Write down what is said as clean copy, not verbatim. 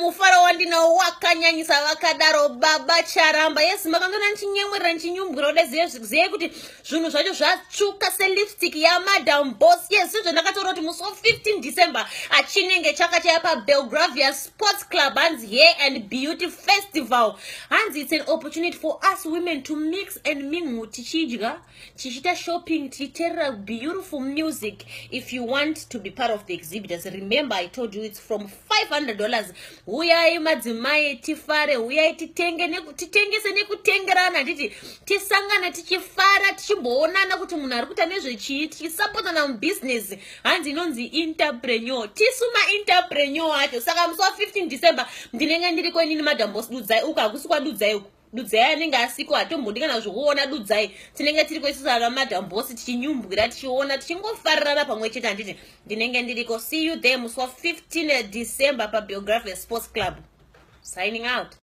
Mufaro wandinawo wakanyanyisa, vakadaro Baba Charamba. Yes, makangona ndichinyemwerera, ndichinyumbwira kuda. Ziyai kuti zvinhu zvacho zvatsvuka selipstick yaMadam Boss. Yes, sezvandakataura kuti musi wa15 December achinenge chakachaya paBelgravia Sports Club, hanzi Hair and Beauty Festival. Hanzi it's an opportunity for us women to mix and mingle, tichidya, tichiita shopping, tichiteerera beautiful music. If you want to be part of the exhibitors, remember I told you it's from $500. Huyai madzimai, tifare. Huyai titenge, titengese nekutengerana, handiti? Tisangane tichifara, tichimboonana kuti munhu ari kuita nezvechii, tichisapotana mubhizinesi. Hanzi inonzi entrepreneur, tisu maentrepreneur acho. Saka musi wa15 December ndinenge ndiri inini Madam Boss. Dudzai uku, hakusi kwaDudzai uku. Dudzai anenge asiko, hatombodi kana zvokuona Dudzai. Tinenge tiri kweisusu ana Madam Boss, tichinyumbwira, tichiona, tichingofarirana pamwe chete, handiti? Ndinenge ndiriko. See you there musi wa15 December paBelgravia Sports Club. Signing out.